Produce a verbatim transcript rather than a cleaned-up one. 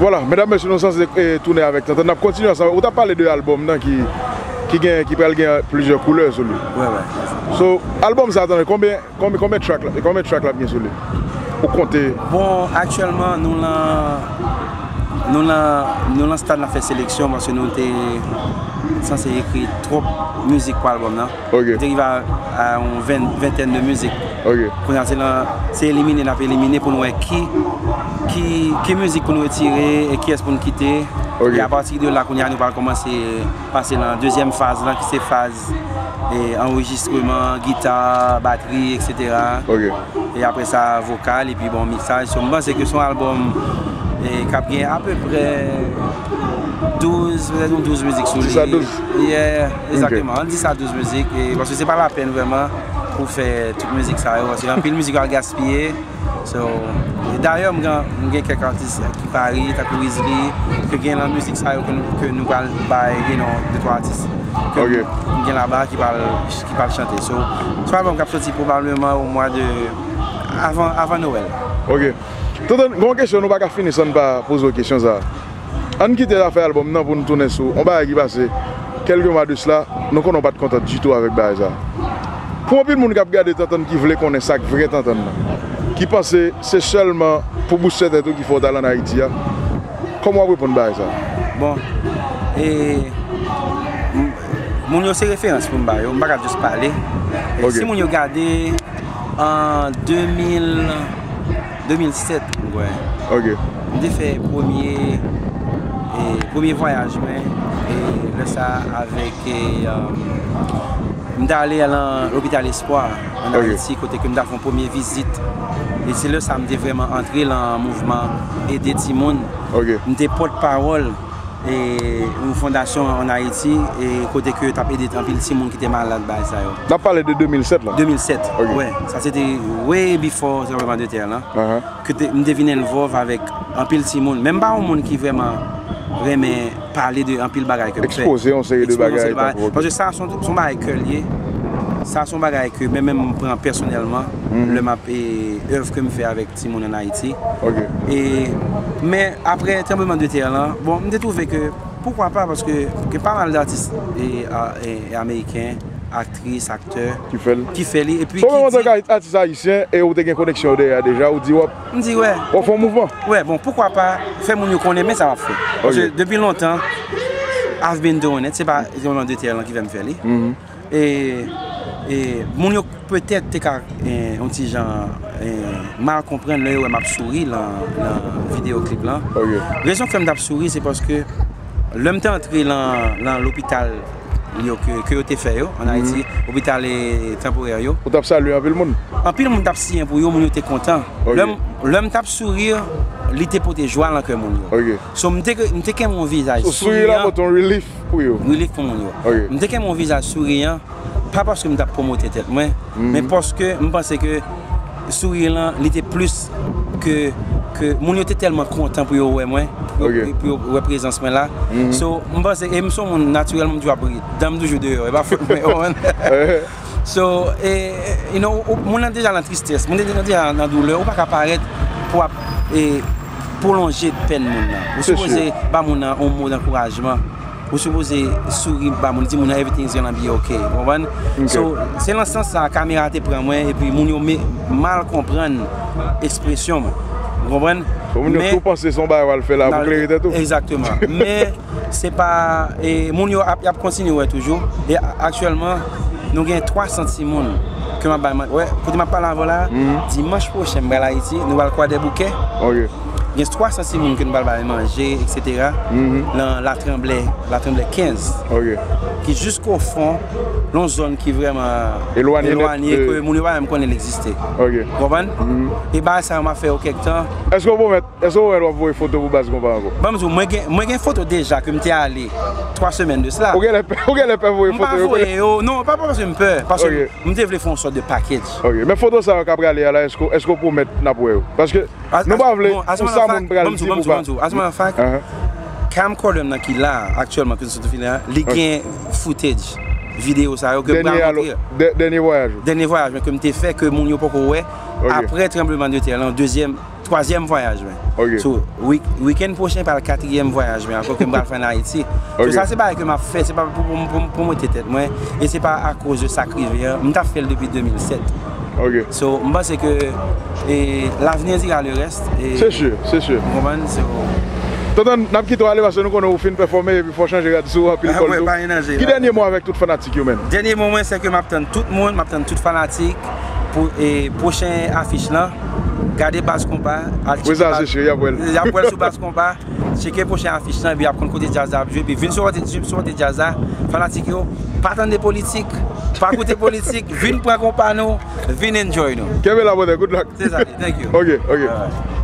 Vwala, medam, mesye, nou sanse e, tounen avèk Tantan. N ap kontinye ansanm. Ou t ap pale de albòm nan ki, ki gen, ki pral gen plizyè koulè sou li. Wè, wè. So, albòm sa, Tantan, konbyen, konbyen, konbyen track la, konbyen track l ap gen sou li? Ou konte? Bon, aktyèlman, nou lan, nou lan, nou lan stad n ap fè seleksyon paske nou te sanse ekri twòp mizik pou albòm nan. Ok. Nou te rive a, a yon ven, ventèn de mizik. Ok. Kounye a se lan, se elimine n ap elimine pou nou wè ki, ki, ki mizik pou nou retire e kiyès pou nou kite. Ok. E apati de la, kounye a nou pral kòmanse pase lan dezyèm faz lan ki se faz e, anrejistreman, gita, batri, etsetera. Ok. E apre sa, vokal, epi bon, miksaj. So, m panse ke se yon albòm e, k ap gen apeprè douz, petèt yon douz mizik sou li. Dis a douz? Yeah, egzakteman. Ant dis a douz mizik. E, paske se pa lapèn vrèman pou fè tout mizik sa yo. Paske anpil mizik yo al gaspiye. So, e dayè, m gen, m gen kèk atis ki Paris, tankou Weezy, ke gen lan mizik sa yo ke nou, ke nou pral bay, you know, de twa atis ke Ok. m gen laba ki pral, ki pral chante. So, se yon albòm k ap soti pwobableman o mwa de, avan, avan Nwèl. Ok. Tantan, gen yon kesyon nou pa ka fini san n pa poze w kesyon sa. Ann kite zafè albòm nan pou n tounen sou yon bagay ki pase kèlke mwa de sila, nou konnen w pa t kontan ditou avèk bagay sa. Pou anpil moun k ap gade Tantan ki vle konnen sa k vrè Tantan nan, ki panse se sèlman pou boustè tèt ou ki fè w t al ann Ayiti a, kòman w ap reponn bagay sa? Bon, e, m- moun yo se referans pou m ba yo, m pa ka just pale. E Ok. Si moun yo gade an de mil, de mil sèt, m kwè, Ok. m te fè premye, e, premye vwayaj mwen, e, lè sa avèk, e, um, m te ale lan lopital Espwa an Ok. Ayiti, kote ke m ta fè yon premye vizit. E se lè sa m te vrèman antre lan mouvman ede timoun. Ok. M te pòtpawòl e yon fondasyon an Ayiti e kote ke yo t ap ede anpil timoun ki te malad, bagay sa yo. N ap pale de de mil sèt la. De mil sèt, Ok. Wè, sa se te way before tranbleman de tè lan. Ahan. Ke te, m te vin envolve avèk anpil timoun. Men m pa yon moun ki vrèman renmen pale de anpil bagay ke m fè. Ekspoze yon seri de Ekspoze yon bagay, seri de bagay. tankou, ok. Paske sa se yon, se yon bagay ke l ye. Sa se yon bagay ke mwen menm m pran pèsonèlman. Lè m ap, e, èv ke m fè avèk timoun an Ayiti. Ok. E, men apre tranbleman de tè lan, bon, m te twouve ke, poukwa pa, paske gen pa mal d'atis e, a- e, e ameriken, aktris, aktè, Ki fè l. ki fè li. Epi Bon, ki antanke di, atis ayisyen, e ou te gen koneksyon yo dèyè deja, ou di w ap, m di, wè, w ap fè yon mouvman. wè, bon, poukwa pa fè moun yo konnen men sa w ap fè. Paske Ok. depi lontan, I've been doing it. Se pa tranbleman de tè lan ki fè m fè li. Mhm. E, e moun yo petèt te ka, e, yon ti jan, e, mal konprann lè yo wè m ap souri lan, lan videyo klip lan. Ok. Rezon k fè m t ap souri, se paske lè m te antre lan, lan lopital yo ke, ke yo te fè yo, an Ayiti, lopital, e, tanporè yo. Ou t ap salye anpil moun. Anpil moun t ap siyen pou yo, moun yo te kontan. Ok. Lè m, lè m t ap souri, li te pote jwa lan kè moun yo. Ok. So, m te, m te kenbe yon vizaj So, souri la souriyan. Pote yon relief pou yo. Relief pou moun yo. Ok. M te kenbe yon vizaj souriyan, pa paske m t ap pwomote tèt mwen, men paske m panse ke souri lan, li te plis ke, ke moun yo te tèlman kontan pou yo wè mwen, pou yo, Ok. Pou yo wè prezans mwen la. So, m panse, e m se yon moun natirèlman, m toujou ap ri. Dan m toujou deyò, e pa fòt mwen, ou konprann? So, e, e, you know, ou- moun nan deja lan tristès, moun nan deja nan doulè, ou pa ka parèt pou ap, e, pwolonje pèn moun nan. Ou Se sipoze sure. Ba moun nan yon mo d'ankourajman. Ou sipoze souri ba moun, di moun nan everything's gonna be okay. Ou konprann? Ok. So, se lan sans sa, kamera te pran mwen, epi moun yo me- mal konprann ekspresyon mwen. Ou konprann? Bon, moun yo Men- tou panse se yon bagay w al fè la pou klere tèt ou. Egzakteman. Men, se pa, e, moun yo ap, y ap kontinye wè toujou. E a- aktyèlman, nou gen twa san timoun ke m ap bay man- wè, kote m ap pale avè w la, dimanch pwochen, m pral Ayiti, nou pral Kwadèboukè. Ok. Gen twa san timoun ke nou pral bay manje, etsetera. Lan Latranblè, Latranblè kenz. Ok. Ki jisko fon, lan zòn ki vrèman Elwanye nèt elwanye, de- ke moun yo pa menm konnen l egziste. Ok. Konprann? E bagay sa yo m ap fè yo kèk tan. Èske w pwomèt, èske w pwomèt w ap voye foto pou baz konpa ankò? Ban m di w, mwen gen, mwen gen foto deja ke m te ale twa semèn de sila. Ou genlè pè, ou genlè pè voye M pa foto yo. Voye yo, non, pa paske m pè, paske Ok. m te vle fè yon sòt de package. Ok, men foto sa yo k ap prale a la, èske, èske w pwomèt n ap wè yo? Paske As- nou pa as- vle bon, as a pou matter sa of fact, moun pral ban m di di w, ban m pou di w, pa. ban m di w, as a matter of fact, Ahan. Camcorder m nan ki la, aktyèlman, ke sou file a, li gen footage videyo sa yo ke m Dènye pral alo- montre. dè- dènye vwayaj ou. Dènye vwayaj mwen ke m te fè, ke moun yo poko wè. Ok. Apre tranbleman de tè lan, dezyèm, twazyèm vwayaj mwen. Ok. So, week- weekend pwochen pral katriyèm vwayaj mwen ankò ke m pral fè an Ayiti. So, Ok. Sa se bagay ke m ap fè, se pa pou m pou m pwomòte tèt mwen, e se pa akoz de sa k rive an. M t ap fè l depi de mil sèt. Ok. So, m panse ke e, l'avenir dira le reste. E, Se sure, se sure. Ou konprann? So, Tonton, n ap kite w ale paske nou konnen ou fin pèfòme epi fò w chanje rad sou ou anpil Ah, kòl ouais, tou. pa gen danje, Ki la. Dènye mo avèk tout fanatik yo, menn? Dènye mo mwen, se ke m ap tann tout moun, m ap tann tout fanatik pou e, pwochen afich lan. Gade Baz Konpa, al Wi, sa se sure, y ap wè l. Y ap wè l sou Baz Konpa. Tcheke pwochen afich lan, epi y ap konn kote djaz la ap jwe. Epi vin sou kote, sou kote djaz la, fanatik yo, pa tande politik, pa koute politik, vin pran konpa nou, vin enjoy nou. Kenbe la, brother, good luck. Se sa, thank you. Ok, ok. Alright.